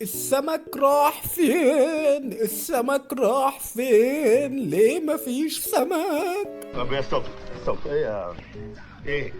السمك راح فين؟ السمك راح فين؟ ليه مفيش سمك؟ طب يا stop stop، ايه يا ايه؟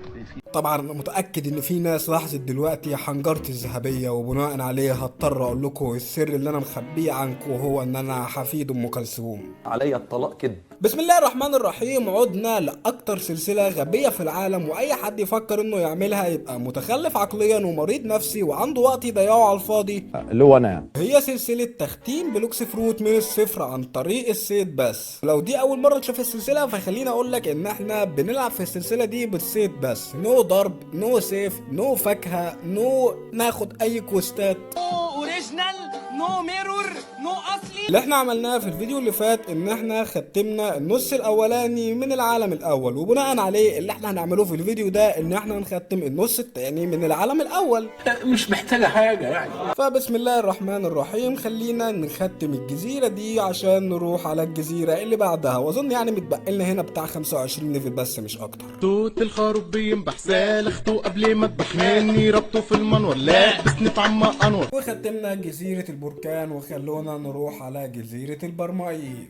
طبعا انا متاكد ان في ناس لاحظت دلوقتي حنجرتي الذهبية، وبناء عليه هضطر اقول لكم السر اللي انا مخبيه عنكم، وهو ان انا حفيد ام كلثوم. عليا الطلاق كده. بسم الله الرحمن الرحيم. عدنا لاكتر سلسلة غبية في العالم، واي حد يفكر انه يعملها يبقى متخلف عقليا ومريض نفسي وعنده وقت يضيعه على الفاضي. اللي هو انا يعني. هي سلسلة تختيم Blox Fruit من الصفر عن طريق الصيد بس. لو دي أول مرة تشوف السلسلة فخليني أقول لك إن إحنا بنلعب في السلسلة دي بالصيد بس، no ضرب، no سيف، no فاكهة، no ناخد أي quest ات. original، no mirror، no اصلي. اللي احنا عملناه في الفيديو اللي فات ان احنا ختمنا النص الاولاني من العالم الاول، وبناء عليه اللي احنا هنعمله في الفيديو ده ان احنا نختم النص التاني من العالم الاول. مش محتاجة حاجة يعني. فبسم الله الرحمن الرحيم، خلينا نختم الجزيرة دي عشان نروح على الجزيرة اللي بعدها، واظن يعني متبقي لنا هنا بتاع 25 level بس مش اكتر. صوت الخروف بينبح، سالخته قبل ما اذبح، مني ربطه في المنور، لابسني في عم انور. وختمنا جزيرة البركان، وخلونا نروح على جزيرة البرمائيين.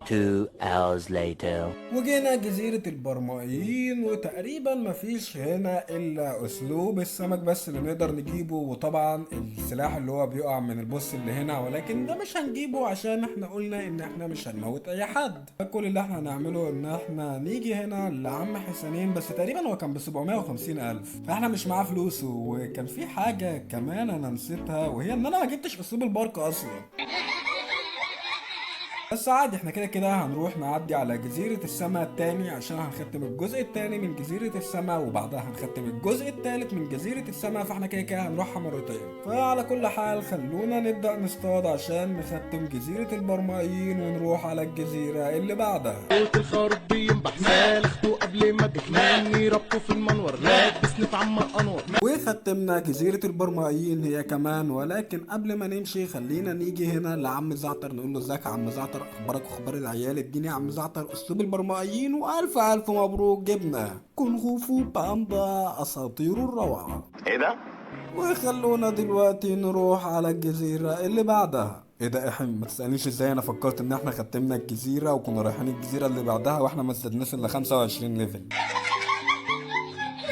2 hours later. وجينا جزيرة البرمائيين، وتقريبا مفيش هنا إلا أسلوب السمك بس اللي نقدر نجيبه، وطبعا السلاح اللي هو بيقع من ال boss اللي هنا، ولكن ده مش هنجيبه عشان احنا قلنا إن احنا مش هنموت أي حد. فكل اللي احنا هنعمله إن احنا نيجي هنا لعم حسنين، بس تقريبا هو كان ب750 ألف، فاحنا مش معاه فلوسه. وكان في حاجة كمان أنا نسيتها، وهي إن أنا ما جبتش أسلوب البرق أصلا. بس عادي، احنا كده كده هنروح نعدي على جزيرة السماء التاني عشان هنختم الجزء التاني من جزيرة السماء، وبعدها هنختم الجزء التالت من جزيرة السماء، فاحنا كده كده هنروحها مرتين. فعلى كل حال خلونا نبدأ نصطاد عشان نختم جزيرة البرمائيين ونروح على الجزيرة اللي بعدها. صوت الخروف بينبح، سالخته قبل ما اذبح، مني ربطه في المنور، لابسني في عم انور. وختمنا جزيرة البرمائيين هي كمان، ولكن قبل ما نمشي خلينا نيجي هنا لعم زعتر نقول له: ازيك يا عم زعتر، اخبارك واخبار العيال؟ اديني يا عم زعتر اسلوب البرمائيين، والف الف مبروك، جبنا كونغ فو باندا اساطير الروعة. ايه ده؟ وخلونا دلوقتي نروح على الجزيرة اللي بعدها. ايه ده؟ احنا ما تسألنيش ازاي انا فكرت ان احنا ختمنا الجزيرة وكنا رايحين الجزيرة اللي بعدها واحنا ما زدناش الا 25 level.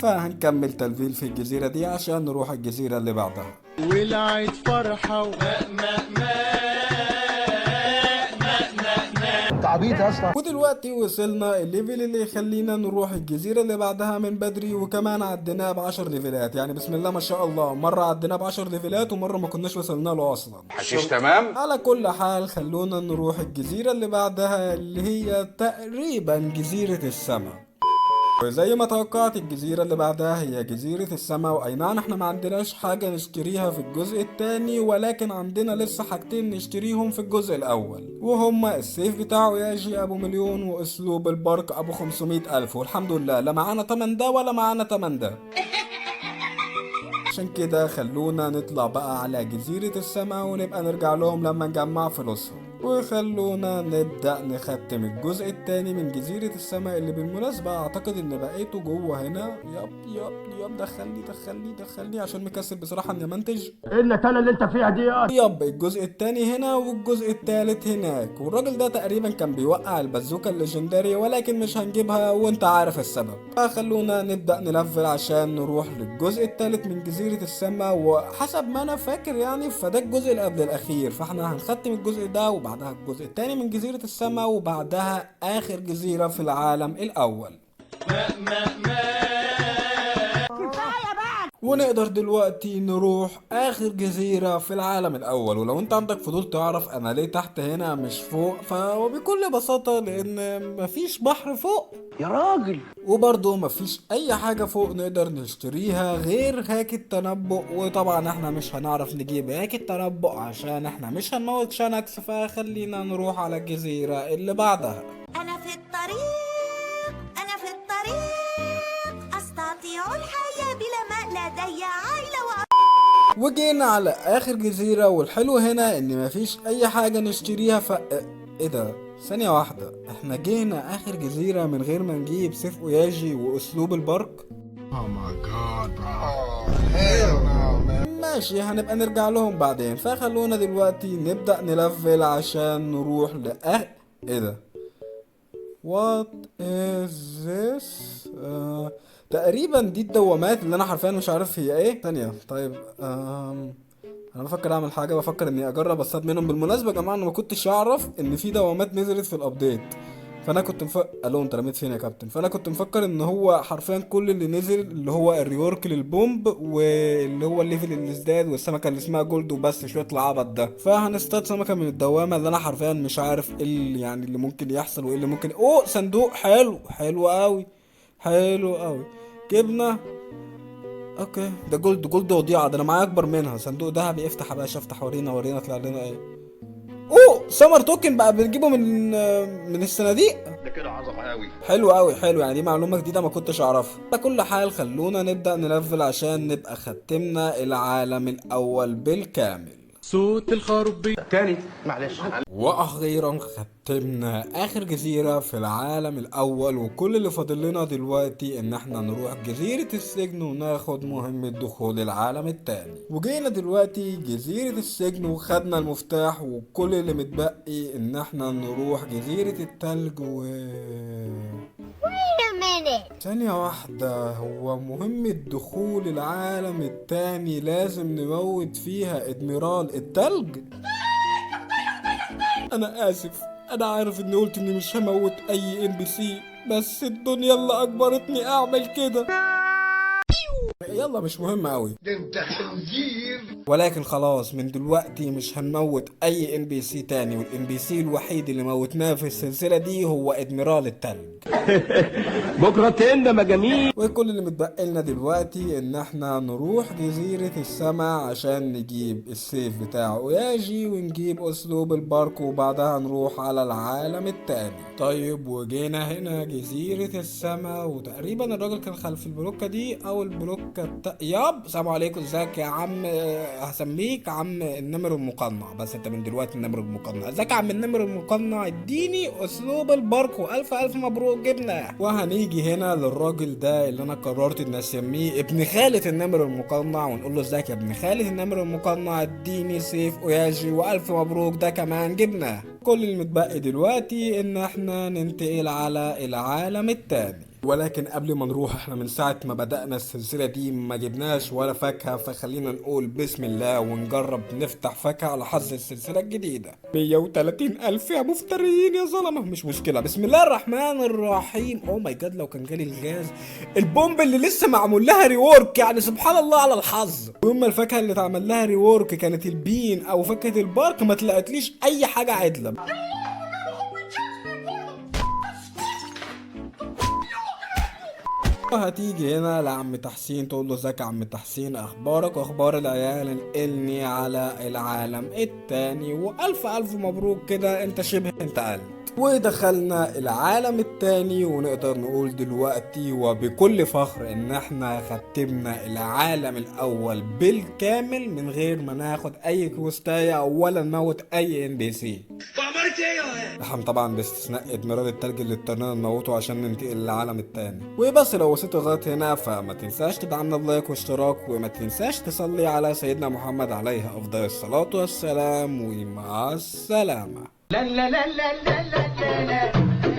فهنكمل تلفيل في الجزيرة دي عشان نروح الجزيرة اللي بعدها. ولعت فرحة. ودلوقتي وصلنا ال level اللي يخلينا نروح الجزيرة اللي بعدها من بدري، وكمان عديناه ب10 level ات. يعني بسم الله ما شاء الله، مرة عديناه ب10 level ات ومرة ما كناش وصلنا له أصلا. حشيش تمام. على كل حال خلونا نروح الجزيرة اللي بعدها اللي هي تقريبا جزيرة السماء. وزي ما توقعت الجزيرة اللي بعدها هي جزيرة السماء، واي نعم احنا ما عندناش حاجة نشتريها في الجزء الثاني، ولكن عندنا لسه حاجتين نشتريهم في الجزء الاول، وهما السيف بتاعه ياجي ابو مليون واسلوب البرق ابو 500 الف. والحمد لله لا معانا تمن ده ولا معانا تمن ده، عشان كده خلونا نطلع بقى على جزيرة السماء ونبقى نرجع لهم لما نجمع فلوسهم. وخلونا نبدأ نختم الجزء الثاني من جزيرة السماء، اللي بالمناسبة أعتقد إن بقيته جوه هنا. yep yep yep، دخلني دخلني دخلني عشان مكسل بصراحة إني أمنتج. ايه النتالة اللي انت فيها دي؟ yep، الجزء الثاني هنا والجزء الثالث هناك. والراجل ده تقريبا كان بيوقع البازوكا ال legendary، ولكن مش هنجيبها وانت عارف السبب. فخلونا نبدأ نلفل عشان نروح للجزء الثالث من جزيرة السماء، وحسب ما انا فاكر يعني فده الجزء اللي قبل الاخير. فاحنا هنختم الجزء ده وبعدها الجزء الثاني من جزيرة السماء وبعدها اخر جزيرة في العالم الاول. ونقدر دلوقتي نروح اخر جزيرة في العالم الاول. ولو انت عندك فضول تعرف انا ليه تحت هنا مش فوق، فهو بكل بساطة لان مفيش بحر فوق. يا راجل. وبرضه مفيش اي حاجة فوق نقدر نشتريها غير هاك التنبؤ، وطبعا احنا مش هنعرف نجيب هاك التنبؤ عشان احنا مش هنموت شانكس. فخلينا نروح على الجزيرة اللي بعدها. أنا في الطريق، أنا في الطريق، أستطيع الحياة بلا ماء، لدي عائلة. وجينا على اخر جزيرة، والحلو هنا ان مفيش اي حاجة نشتريها. ف ايه ده؟ ثانية واحدة، احنا جينا اخر جزيرة من غير ما نجيب سيف اوياجي واسلوب البرق؟ Oh my God, bro. Oh, hell no, man. ماشي، هنبقى نرجع لهم بعدين. فخلونا دلوقتي نبدأ نلفل عشان نروح لأه ايه ده؟ What is this؟ تقريبا دي الدوامات اللي انا حرفيا مش عارف هي ايه. ثانية، طيب انا بفكر اعمل حاجة، بفكر اني اجرب اصطاد منهم. بالمناسبة يا جماعة، انا ما كنتش اعرف ان في دوامات نزلت في ال update، فانا كنت مفكر، الو انت رميت فين يا كابتن؟ فانا كنت مفكر ان هو حرفيا كل اللي نزل اللي هو ال rework لل bomb، واللي هو ال level اللي ازداد، والسمكه اللي اسمها gold، وبس شوية العبط ده. فهنصطاد سمكة من الدوامة اللي انا حرفيا مش عارف ايه اللي يعني اللي ممكن يحصل وايه اللي ممكن. اوه صندوق حلو، حلو قوي، حلو قوي، جبنه. okay ده gold، gold وضيعه، ده انا معايا اكبر منها. صندوق ذهبي، افتح يا باشا، افتح ورينا، ورينا طلع لنا ايه. اوه summer token بقى بنجيبه من الصناديق ده كده عظمه قوي. حلو قوي، حلو، يعني دي معلومة جديدة ما كنتش اعرفها. على كل حال خلونا نبدا نلفل عشان نبقى ختمنا العالم الاول بالكامل. صوت الخروب تاني معلش. واخيرا ختمنا اخر جزيرة في العالم الاول، وكل اللي فاضل لنا دلوقتي ان احنا نروح جزيرة السجن وناخد مهمة دخول العالم التاني. وجينا دلوقتي جزيرة السجن وخدنا المفتاح، وكل اللي متبقي ان احنا نروح جزيرة التلج. و ثانية واحدة، هو مهمة دخول العالم التاني لازم نموت فيها ادميرال التلج؟ انا اسف، انا عارف اني قلت اني مش هموت اي NPC، بس الدنيا اللي اجبرتني اعمل كده. يلا مش مهم قوي، ده انت خنزير. ولكن خلاص من دلوقتي مش هنموت اي NPC تاني، وال NPC الوحيد اللي موتناه في السلسلة دي هو ادميرال التلج. بكره تندم يا جميل. وكل اللي متبقي لنا دلوقتي ان احنا نروح جزيرة السماء عشان نجيب السيف بتاع اوياجي ونجيب اسلوب البرق، وبعدها نروح على العالم التاني. طيب وجينا هنا جزيرة السماء، وتقريبا الراجل كان خلف البلوكة دي او البلوكة yup. السلام عليكم، ازيك يا عم؟ هسميك عم النمر المقنع، بس انت من دلوقتي النمر المقنع. ازيك يا عم النمر المقنع؟ اديني اسلوب البرق، والف الف مبروك جبنه. وهنيجي هنا للراجل ده اللي انا قررت ان اسميه ابن خالة النمر المقنع، ونقول له ازيك يا ابن خالة النمر المقنع، اديني سيف اوياجي، والف مبروك ده كمان جبنه. كل اللي متبقي دلوقتي ان احنا ننتقل على العالم التاني. ولكن قبل ما نروح، احنا من ساعة ما بدأنا السلسلة دي ما جبناش ولا فاكهة، فخلينا نقول بسم الله ونجرب نفتح فاكهة على حظ السلسلة الجديدة. 130 ألف يا مفتريين يا ظلمة، مش مشكلة. بسم الله الرحمن الرحيم. oh my God، لو كان جالي الغاز ال bomb اللي لسه معمول لها rework، يعني سبحان الله على الحظ. يوم ما الفاكهة اللي اتعمل لها rework كانت ال bean او فاكهة البرق، ما طلعتليش اي حاجة عدلة. هتيجي هنا لعم تحسين تقول له ازيك يا عم تحسين، اخبارك واخبار العيال، انقلني على العالم التاني، والف الف مبروك كده انت شبه انتقلت. ودخلنا العالم التاني، ونقدر نقول دلوقتي وبكل فخر ان احنا ختمنا العالم الاول بالكامل من غير ما ناخد اي quest اية ولا نموت اي NPC. احنا طبعا باستثناء ادميرال التلج اللي اضطرينا نموته عشان ننتقل للعالم التاني. وبس لو وصلت لغاية هنا فما تنساش تدعمنا ب like واشتراك، وما تنساش تصلي على سيدنا محمد عليه افضل الصلاة والسلام، ومع السلامة. لا لا لا لا لا لا لا.